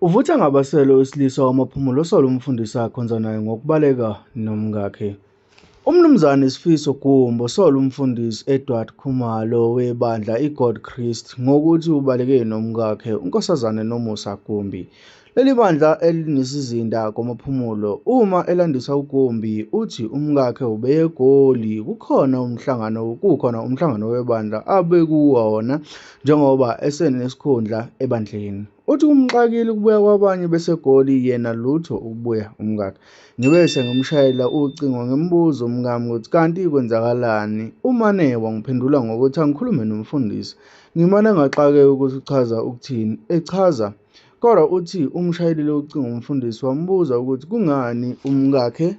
Uvutha ngabasele owesilisa waMaphumulo osola umfundisi akhonza naye ngokubaleka nomkakhe. UMnumzane Sifiso Gumbi osola umfundisi Edward Khumalo webandla iGod Christ ngokuthi ubaleke nomkakhe uNkosazana Nomusa Gumbi. Leli bandla elinesizinda kwaMaphumulo. Uma elandisa uGumbi uthi umkakhe ubeye eGoli kukhona umhlangano webandla abekuwona njengoba esenesikhundla ebandleni. Uthi kumxakile ukubuya kwabanye beseGoli yena lutho ukubuya umkakhe. Ngibe sengimshayela ucingo ngimbuza umkami ukuthi kanti kwenzakalani. Umane wangiphendula ngokuthi angikhulume nomfundisi. Ngimane ngaxakeka ukuthi uchaza ukuthini, echaza. Kodwa uthi umshayelile ucingo umfundisi wambuza ukuthi kungani umkakhe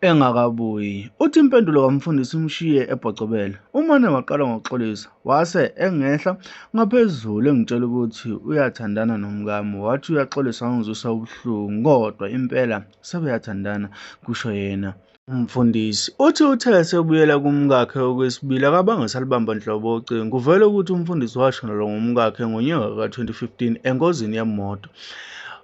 engakabuyi. Uthi impendulo kamfundisi imshiye ebhocobele. Umane waqala ngokuxolisa, wase engehla ngaphezulu engitshela ukuthi uyathandana nomkami. Wathi uyaxolisa ngangizwisa ubuhlungu kodwa impela sebeyathandana, kusho yena. Umfundisi uthi uthe esebuyela kumkakhe okwesibili akabange esalubamba nhlobo ucingo. Kuvele ukuthi umfundisi washonelwa ngumkakhe ngonyaka ka-2015 engozini yemoto.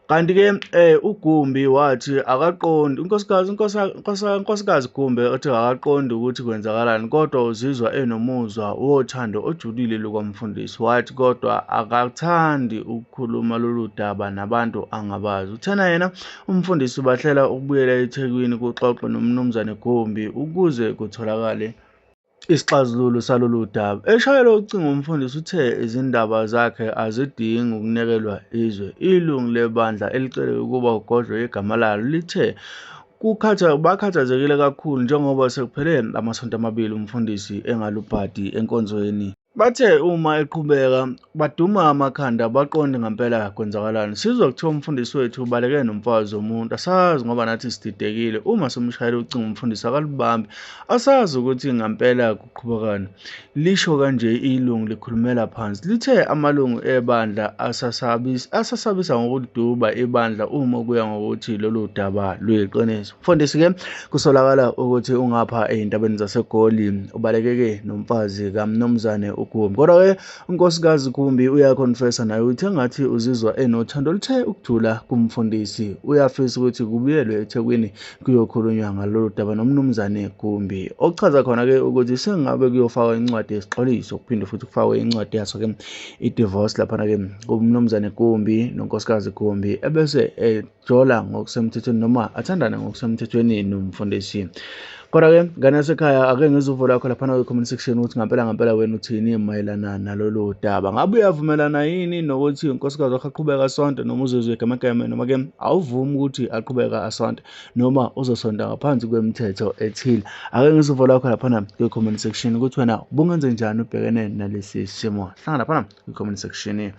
Kanti-ke uGumbi wathi akaqondi unkosikazi Gumbi uthi akaqondi ukuthi kwenzakalani kodwa uzizwa enomuzwa wothando ojulile lukamfundisi. Wathi kodwa akathandi ukukhuluma lolu daba nabantu angabazi. Uthena yena umfundisi bahlela ukubuyela eThekwini kuxoxwe noMnumzane Gumbi ukuze kutholakale isixazululo salolu daba. Eshayelwa ucingo umfundisi uthe izindaba zakhe azidingi ukunekelwa izwe. Ilungu lebandla elicele ukuba kugodlwe igama lalo lithe bakhathazekile kakhulu njengoba sekuphele amasonto amabili umfundisi engalubhadi enkonzweni. Bathe uma eqhubeka baduma amakhanda baqonde ngampela kwenzakalani. Sizwa kuthiwa umfundisi wethu ubaleke nomfazi womuntu asazi ngoba nathi sididekile uma simshayela ucingo umfundisi akalubambi asazi ukuthi ngampela kuqhubekani. Lisho kanje ilungu likhulumela phansi. Lithe amalungu ebandla asasabisa ngokuliduba ibandla uma kuya ngokuthi lolu daba luyiqiniso. Mfundisi-ke kusolakala ukuthi ungapha ey'ntabeni zaseGoli ubalekeke nomfazi kaMnumzane uGumbi. Kodwa-ke uNkosikazi Gumbi uyakhonfesa naye uthi engathi uzizwa enothando oluthe ukujula kumfundisi. Uyafisa ukuthi kubuyelwe eThekwini kuyokhulunywa ngalolu daba noMnumzane Gumbi. Okuchaza khona-ke ukuthi sengabe kuyofakwa incwadi yesixoliso kuphinde futhi kufakwe incwadi yaso-ke i-divorce laphana-ke kuMnumzane Gumbi noNkosikazi Gumbi ebese ejola ngokusemthethweni noma athandane ngokusemthethweni nomfundisi. Kodwa-ke ngane yasekhaya ake ngizwe uvo lwakho laphana kwi-comment section ukuthi ngampela ngampela wena uthini mayelana nalolu daba. Ngabe uyavumelana yini nokuthi unkosikazi wakho aqhubeke asonte noma uzozwe egamegeme noma-ke awuvumi ukuthi aqhubeke asonte noma uzosonta ngaphansi kwemithetho ethile. Ake ngizwe uvo lwakho laphana kwi-comment section ukuthi wena ubungenze njani ubhekene nalesi simo. Hlangana laphana kwi-comment section.